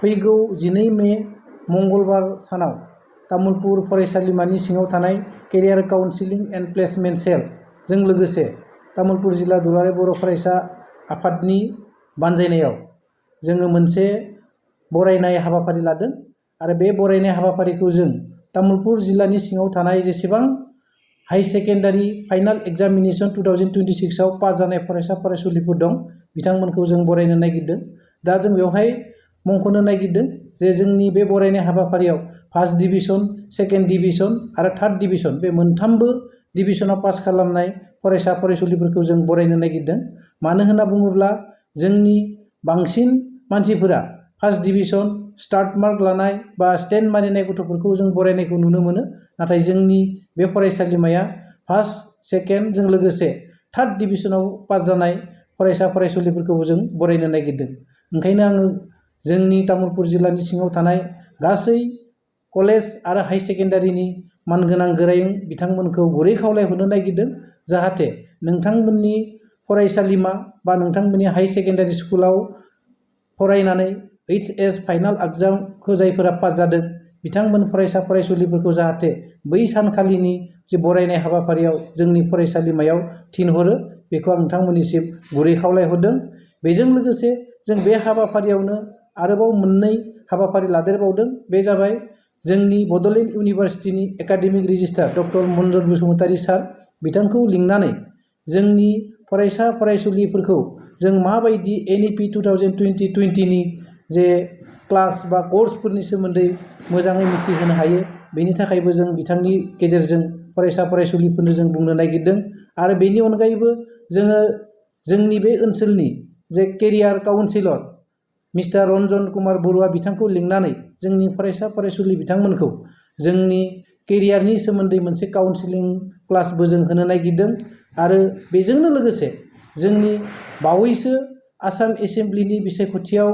फैगौ 12 मे मंगलबार सानाव तामुलपुर फरायसालिमानि सिङाव थानाय केरियार काउन्सिलिं एन्ड प्लेसमेन्ट सेल जों लोगोसे तामुलपुर जिल्ला दुलाराय बर' फरायसा आफादनि बानजायनायाव जोङो मोनसे बरायनाय हाबाफारि लादों आरो बे बरायनाय हाबाफारिखौ जों तामुलपुर जिल्लानि सिङाव थानाय जेसेबां हाई सेकेन्डारि फाइनाल एग्जामिनेशन 2026 आव पास जानाय फरायसा फरायसुलिफोर दं बिथांमोनखौ जों बरायनो नागिरदों। दा जों बेवहाय मुंख'नो नागिरदों जे जोंनि बे बरायनाय हाबाफारियाव फार्स्ट डिभिजन, सेकेन्ड डिभिजन आरो थार्ड डिभिजन बे मोनथामबो डिभिजनाव पास खालामनाय फरायसा फरायसुलिफोरखौ जों बरायनो नागिरदों। मानो होनना बुङोब्ला जोंनि बांसिन मानसिफोरा फार्स्ट डिभिजन स्टार्ट मार्क लानाय बा स्टेन्ड मारिनाय गथ'फोरखौ जों बरायनायखौ नुनो मोनो, नाथाय जोंनि बे फरायसालिमाया फार्स्ट सेकेन्डजों लोगोसे थार्ड डिभिजनाव पास जानाय फरायसा फरायसुलिफोरखौबो जों बरायनो नागिरदों। ओंखायनो आङो जोंनि तामुलपुर जिल्लानि सिङाव थानाय गासै कलेज आरो हाई सेकेन्डारिनि मानगोनां गोरायुं बिथांमोनखौ गुरै खावलायहरनो नागिरदों जाहाथे नोंथांमोननि फरायसालिमा बा नोंथांमोननि हाई सेकेन्डारि स्कुलाव फरायनानै HS फाइनाल एग्जामखौ जायफोरा पास जादों बिथांमोन फरायसा फरायसुलिफोरखौ जाहाथे बै सानखालिनि जे बरायनाय हाबाफारियाव जोंनि फरायसालिमायाव थिनहरो बेखौ आं नोंथांमोननिसिम गुरै खावलायहरदों। बेजों लोगोसे जों बे हाबाफारियावनो आरोबाव मोननै हाबाफारि लादेरबावदों। बे जाबाय जोंनि बड'लेण्ड इउनिभार्सिटिनि academic registrar doctor Manjit Basumatary sir बिथांखौ लिंनानै जोंनि फरायसा फरायसुलिफोरखौ जों माबायदि NEP 2020 नि जे क्लास बा कर्सफोरनि सोमोन्दै मोजाङै मिथिहोनो हायो बेनि थाखायबो जों बिथांनि गेजेरजों फरायसा फरायसुलिफोरनो जों बुंनो नागिरदों। आरो बेनि अनगायैबो जोङो जोंनि बे ओनसोलनि जे career counsellor mister Ranjan Kumar Baruah बिथांखौ लिंनानै जोंनि फरायसा फरायसुलि बिथांमोनखौ जोंनि केरियारनि सोमोन्दै मोनसे काउन्सिलिं क्लासबो जों होनो नागिरदों। आरो बेजोंनो लोगोसे जोंनि बावैसो आसाम एसेम्ब्लिनि बिसायख'थियाव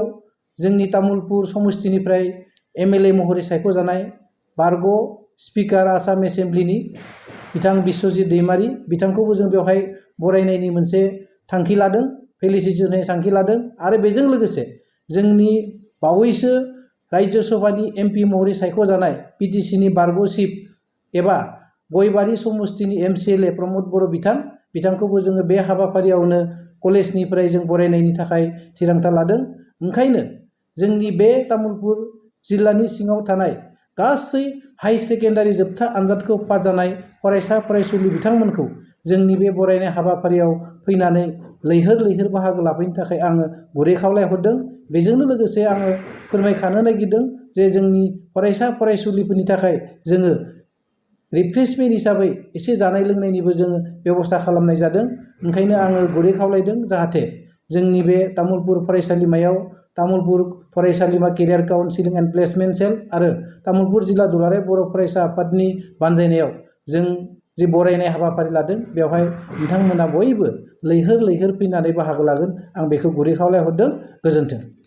जोंनि तामुलपुर समस्तिनिफ्राय MLA महरै सायख'जानाय बारग' स्पिकार आसाम एसेम्ब्लिनि बिथां बिस्वजित दैमारी बिथांखौबो जों बेवहाय बरायनायनि मोनसे थांखि लादों, फेलिसिटेसन होनाय थांखि लादों। आरो बेजों लोगोसे जोंनि बावैसो राज्य सभानि MP महरै सायख'जानाय PTC नि बारग' चिफ एबा गयबारि समस्तिनि MCLA प्रमद बर' बिथांखौबो जोङो बे हाबाफारियावनो कलेजनिफ्राय जों बरायनायनि थाखाय थिरांथा लादों। ओंखायनो जोंनि बे तामुलपुर जिल्लानि सिङाव थानाय गासै हाई सेकेन्डारि जोबथा आनजादखौ पास जानाय फरायसा फरायसुलि बिथांमोनखौ जोंनि बे बरायनाय हाबाफारियाव फैनानै लैहोर लैहोर बाहागो लाफैनो थाखाय आङो गुरै खावलायहरदों। बेजोंनो लोगोसे आङो फोरमायखानो नागिरदों जे जोंनि फरायसा फरायसुलिफोरनि थाखाय जोङो रिफ्रेशमेन्ट हिसाबै एसे जानाय लोंनायनिबो जोङो बेब'स्था खालामनाय जादों। ओंखायनो आङो गुरै खावलायदों जाहाथे जोंनि बे तामुलपुर फरायसालिमायाव तामुलपुर फरायसालिमा केरियार काउन्सिलिं एन्ड प्लेसमेन्ट सेल आरो तामुलपुर जिल्ला दुलाराय बर' फरायसा आफादनि बानजायनायाव जों जि बरायनाय हाबाफारि लादों बेवहाय बिथांमोना बयबो लैहोर लैहोर फैनानै बाहागो लागोन आं बेखौ गुरै खावलायहरदों। गोजोन्थों।